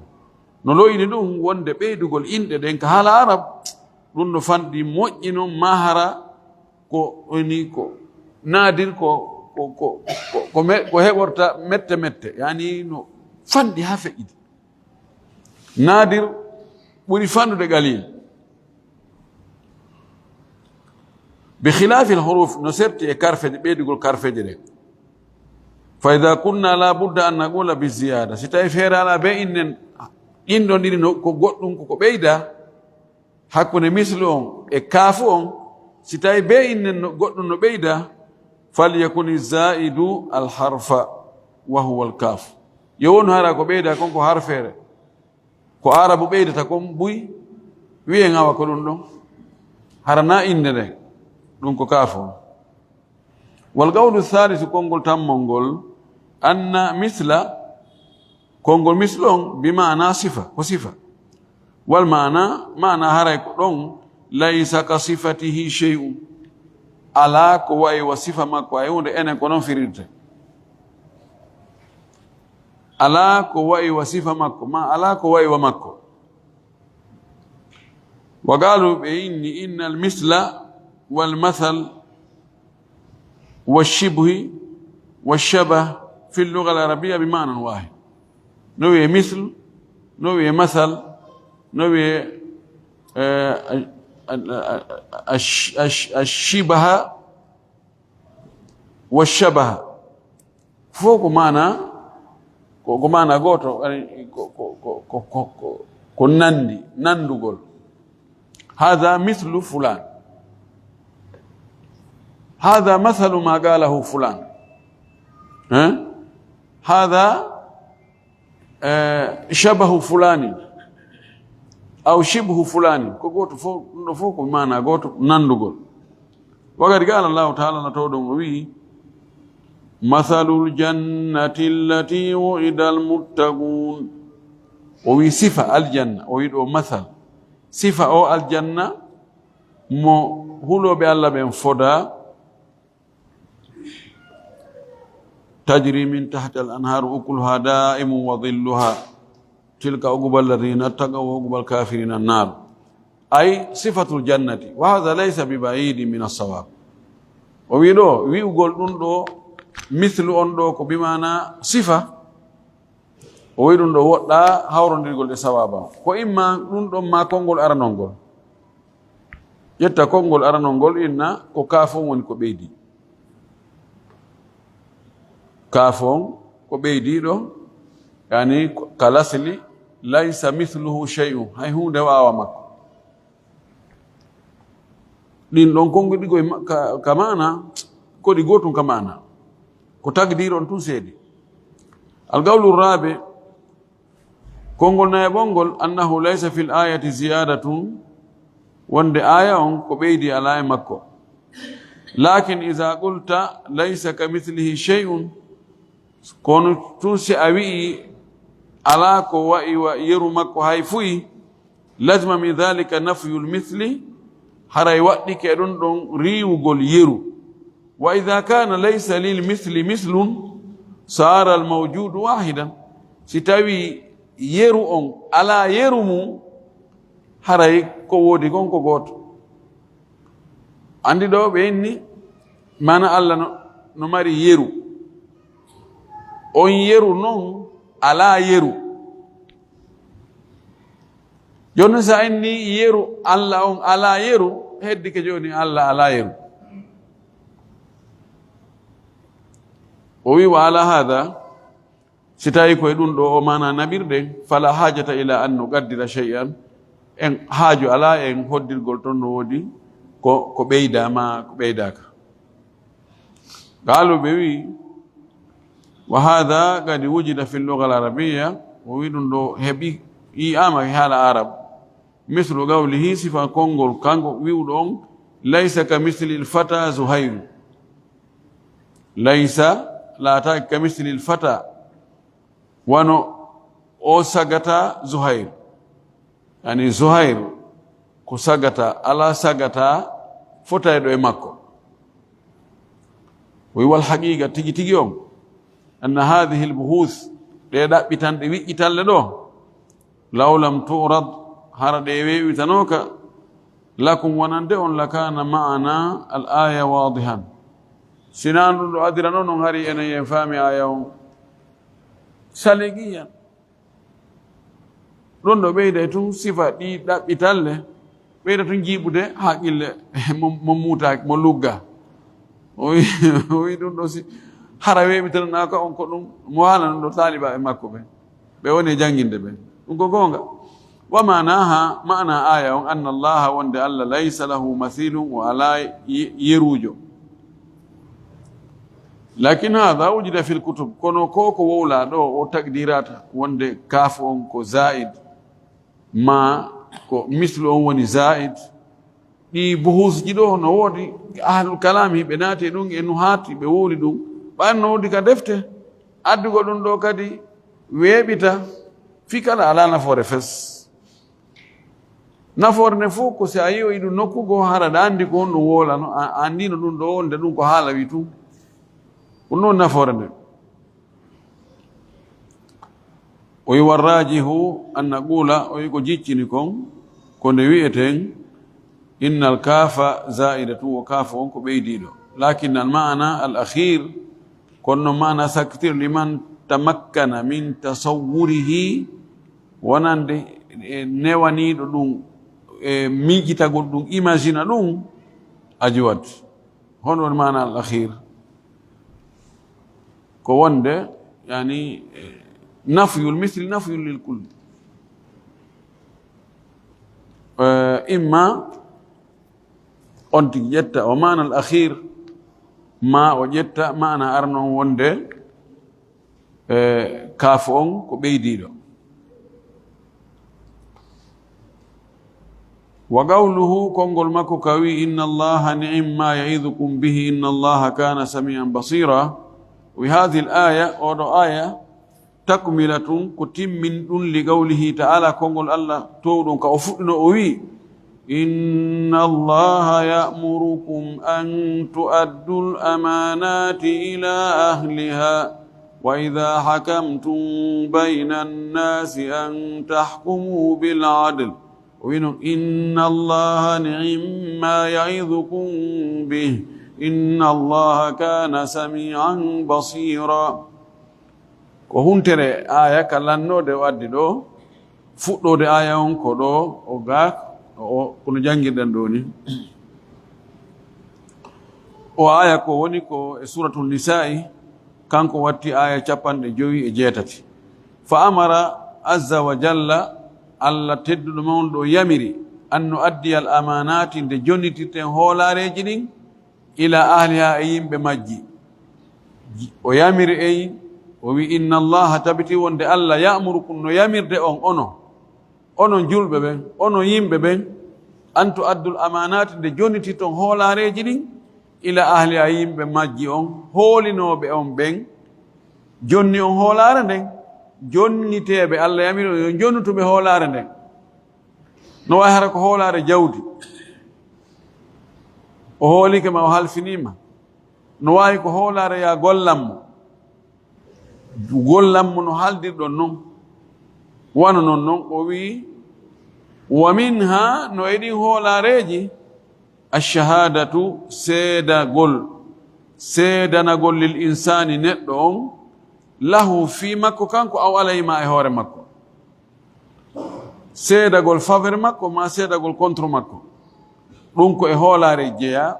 No lo'ini ɗum wonde ɓeydugol inɗe ɗen ka haala Arab, ɗum no fanɗi moƴƴi non, maa hara ko woni ko naadir, ko, ko, ko, ko, ko me-, ko heɓorta mette mette, yani no fanɗi haa feƴƴidi. Naadir ɓuri fanɗude qalil. Bi khilafil huruf, no serti e karfeje, ɓeydugol karfeje ɗen. Fa idha kunna la budda an naqula bi ziyada. Si tawi feere alaa be innen ɗin ɗon ɗiɗi no ko goɗɗum ko, ko ɓeyda hakkunde mislu on e kaafu on, si tawi be innen no goɗɗum no ɓeyda, fal yakuni zaidu al harfa wa huwa al kaf. Yo wonu hara ko ɓeyda kon ko harfeere. Ko Aarabu ɓeydata kon buy, wi'en awa ko ɗum ɗon. Hara na innde nden, ɗum ko kaafo. Wal qawlu thalithu, konngol tammol ngol, anna misla, konngol mislu on, bi maana sifa, ko sifa. Wal maana, maana haray ko ɗon, laysa ka sifatihi shay'un. Alaa ko wa'i wa sifa makko, hay huunde, enen ko non firirte. Alaa ko wa'i wa sifa makko, ma alaa ko wa'i wa makko. Wa qaalu, ɓe inni, innal misla wal mathal wa shibhi wa shabah fi lugha al arabiyya bi ma'nan wahid. No wi'e misl, no wi'e mathal, no wi'e, eh, a, a, a, ash-, ash-, ash-, shibaha wa shabaha. Fof ko maana, ko, ko maana gooto, yani, ko, ko, ko nandi, nandugol. Hada mislu fulan. Hada mathalu ma qalahu fulan. Eh? Hada, eh, shabahu fulani. Aw shibhu fulani. Ko gooto fof, ɗum ɗo fof ko maana gooto, nandugol. Wa qad qala Allahu ta'ala, no tawɗon o wi'i, "Mathalul jannati allati wu'ida al-muttaqun." O wi'i sifa aljanna, o wi'i ɗo mathal. Sifa o aljanna mo hulooɓe Allah ɓen foda, "Tajri min tahti al-anharu ukuluha da'imun wa dhilluha. Tilka uqba alladhina ittaqaw wa uqba al-kafirina an-nar." Ay sifatul jannati. Wa hadha laysa bi ba'idin min as-sawab. O wi ɗo, wi'ugol ɗum ɗo, mithlu on ɗo ko bi maana sifa. O wi ɗum ɗo woɗɗa hawrondirgol e sawaaba. Ko imma ɗum ɗon ma konngol aranol ngol. Ƴetta konngol aranol ngol inna ko kaaf on woni ko ɓeydi. Kaaf on ko ɓeydiiɗo, yani ka lasli, laysa mithluhu shay'un, hay huunde waawa makko. Ɗin ɗon konngiɗigol ma-, ka, ka maana, ko ɗi gootun ka maana. Ko takdiir on tun seedi. Al qawlu rabi, konngol nayaɓol ngol, annahu laysa fil ayati ziyadatun, wonde aaya on ko ɓeydi alaa e makko. Lakin iza qulta laysa ka mithlihi shay'un, kono tun si a wi'i alaa ko wa'i wa yeru makko hay fuy, lazima min dhalika nafyul mithli, haray waɗɗike ɗum ɗon riiwugol yeru. Wa idha kana laysa lil mithli mithlun, sara al mawjudu wahidan. Si tawi yeru on alaa yeru mum, haray ko woodi kon ko gooto. Andi ɗo ɓe inni, mana Allah no, no mari yeru. On yeru non alaa yeru. Jooni sa inni yeru Allah on alaa yeru, heddike jooni Allah alaa yeru. O wi wa ala hadha, si tawi ko e ɗum ɗo o maana naɓirɗen, fala hajata ila an nuqaddira shay'an, en haaju alaa en hoddirgol ton no woodi ko, ko ɓeyda ma ko ɓeydaaka. Qaalu, ɓe wi, wa hadha qad wujida fi lugha al arabiyya, o wi ɗum ɗo heɓi, yi'aama e haala arab. Mislu qawlihi, sifa konngol kanko wi'uɗo on, laysa ka misli al fata Zuhayru. Laysa, laataaki ka misli al fata, wano o sagata Zuhayru. Yani Zuhayru ko sagata, alaa sagata fotayɗo e makko. O wi wal haqiqa, tigi tigi on, anna hadhihi al buhuth, ɗe ɗaɓɓitanɗe wiƴƴitalle ɗo, law lam tu'rad, hara ɗe weeɓitanooka, lakum, wonande on, lakana ma'ana al aya wadihan. Sinaa ɗum ɗo adirano non, hari enen en faami aya on saligiyan. Ɗum ɗo ɓeyday tun sifa ɗi ɗaɓɓitalle, ɓeyda tun jiiɓude haqqille mo, mo muutaaki, mo lugga. O wi, o wi ɗum ɗo si hara weeɓitananaaka on ko ɗum mo haalana ɗum ɗo taalibaaɓe makko ɓe. Ɓe woni e jannginde ɓe. Ɗum ko goonga. Wa maanaha, maana aya on, anna Allaha, wonde Allah, laysa lahu mathilun, o alaa ye-, yeruujo. Lakin hadha wujida fil kutub, kono ko ko wowla ɗo o takdirata wonde kaaf on ko zaid, ma ko mislu on woni zaid. Ɗi buhusji ɗo no woodi ahlul kalami, ɓe naati e ɗum e nuhaati, ɓe wowli ɗum. Ɓan no woodi ka defte, addugol ɗum ɗo kadi weeɓita, fii kala alaa nafoore fes. Nafoore nden fof ko si a yi'oyi ɗum nokku goo, hara ɗa anndi ko honɗum wowlano, a, a anndino ɗum ɗo wonde ɗum ko haala wi tun. Ko ɗum woni nafoore nden. O wi warrajihu an naqula, o wi ko jiccini kon, ko nde wi'eten, innal kafa zaidatu, o kafa on ko ɓeydiiɗo. Lakin al maana al akhir, kono maana sakkitir liman tamakkana min tasawwurihi, wonande e newaniiɗo ɗum, e miijitagol ɗum, imagina ɗum, ajwad. Honɗum woni maana al akhir? Ko wonde, yani, eh, nafyul misli nafyul lil kulli. Eh, imma on tigi ƴetta o maana al akhir, ma o ƴetta maana arno on wonde, e, kaaf on ko ɓeydiiɗo. Wa qawluhu, konngol makko ka wi, inna Allaha ni'imma ya'idukum bihi, inna Allaha kana sami'an basira. Wi hadhihi al aya, oɗo aya, takmilatun, ko timmin ɗum, li qawlihi ta'ala, konngol Allah towɗon ka o fuɗɗino o wi, إن الله يأمركم أن تؤدوا الأمانات إلى أهلها وإذا حكمتم بين الناس أن تحكموا بالعدل. O wi non, إن الله نعم ما يعظكم به إن الله كان سميعا بصيرا. Ko huntere aaya ka lannoode o addi ɗo, fuɗɗoode aaya on ko ɗo o ga, o, kono janngirɗen ɗo ni. O aaya ko woni ko e Suuratul Nisaa'i, kanko watti aaya capanɗe jowi e jeetati. Fa amara azza wa jalla, Allah tedduɗo mawɗo o yamiri, an nu addiyal amaanaati, nde jonnitirten hoolaareeji ɗin, ila ahliha, e yimɓe majji. O yamiri en, o wi, inna Allaha, tabiti wonde Allah, ya'murukum, no yamirde on, onon, onon julɓe ɓen, onon yimɓe ɓen, an tu'addul amaanaati, nde jonnitirton hoolaareeji ɗin, ila ahliha, yimɓe majji on, hoolinooɓe on ɓen, jonni on hoolaare nden, jonniteeɓe, Allah yamiri on, yo jonnutuɓe hoolaare nden. No waawi hara ko hoolaare jawdi. O hoolike ma, o halfinii ma. No waawi ko hoolaare ya gollan mo. Gollan mo no haaldirɗon non. Wano non non, o wi'i, wa minha, no e ɗin hoolaareeji, ash-shahaadatu, seedagol, seedanagol lil insaani, neɗɗo on, lahu, fii makko kanko, aw alayhi, ma e hoore makko. Seedagol faveur makko, ma seedagol contre makko. Ɗum ko e hoolaare jeyaa.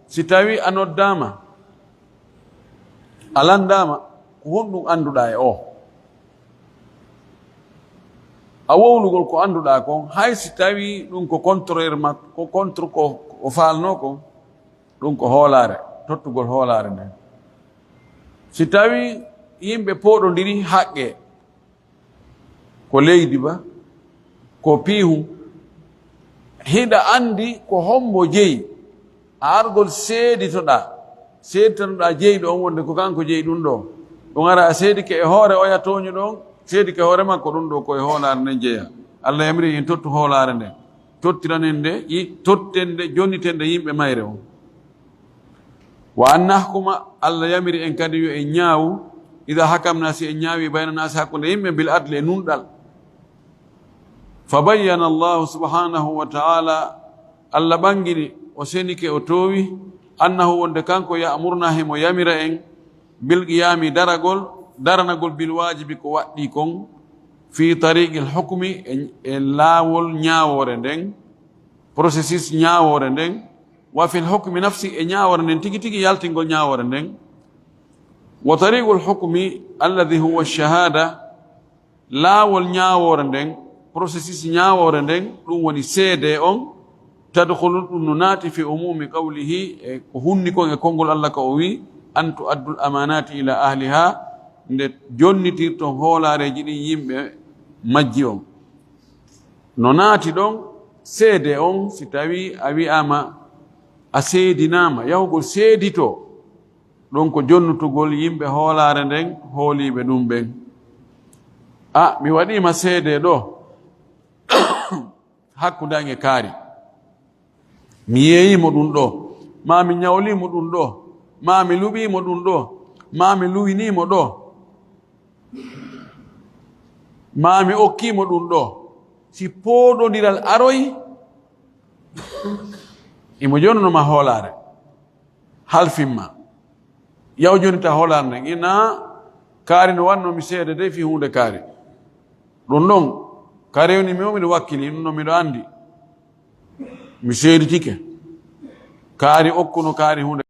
Si tawii a noddaama, a lanndaama, ko honɗum annduɗaa e oo? A wowlugol ko annduɗaa kon, hay si tawii ɗum ko contraire makko, ko contre ko o faalnoo kon, ɗum ko hoolaare, tottugol hoolaare nden. Si tawii yimɓe pooɗondiri haqqe, ko leydi ba, ko piihun, hiɗa anndi ko hombo jeyi, a argol seeditoɗaa, seeditanoɗaa jeyɗo on wonde ko kanko jeyi ɗum ɗo. Ɗum ara a seedike e hoore oya tooñuɗo on, seedike hoore makko, ɗum ɗo ko e hoolaare nden jeyaa. Allah yamiri en tottu hoolaare nden. Tottiranen nde, yi-, totten nde, jonniten nde yimɓe mayre on. Wa an nahkuma, Allah yamiri en kadi yo en ñaawu, ida hakamna, si en ñaawi, bayna naasi, hakkunde yimɓe, bil adli, e nunɗal. Fa bayyana Allahu subhanahu wa ta'ala, Allah ɓangini, o senike, o toowi, annahu, wonde kanko, ya'muruna, himo yamira en, bil qiyami, daragol, daranagol, bil wajibi, ko waɗɗii kon, fi tariqil hukmi, e, e laawol ñaawoore nden, processus ñaawoore nden, wa fil hukmi nafsi, e ñaawoore nden tigi tigi, yaltingol ñaawoore nden. Wa tariqul hukmi alladhi huwa shahada, laawol ñaawoore nden, processus ñaawoore nden, ɗum woni seede on, tadkhulu, ɗum no naati, fi umumi qawlihi, e ko hunni kon e konngol Allah ka o wi, an tu'addul amanati ila ahliha, nde jonnitirton hoolaareeji ɗin yimɓe majji on. No naati ɗon seede on, si tawii a wi'aama a seedinaama, yahugol seeditoo, ɗum ko jonnutugol yimɓe hoolaare nden, hooliiɓe ɗum ɓen. A, mi waɗiima seede ɗo, hakkunde an e kaari. Mi yeeyii mo ɗum ɗo, maa mi ñawlii mo ɗum ɗo, maa mi luɓii mo ɗum ɗo, maa mi luwinii mo ɗo, maa mi okkii mo ɗum ɗo. Si pooɗondiral aroyi, imo jonnuno ma hoolaare, halfin ma. Yaw jonnita hoolaare nden, ina kaari no wanno mi seede de fii huunde kaari. Ɗum ɗon, ka rewni mi o miɗo wakkili, ɗum ɗon miɗo anndi. Mi seeditike. Kaari okkuno kaari huunde.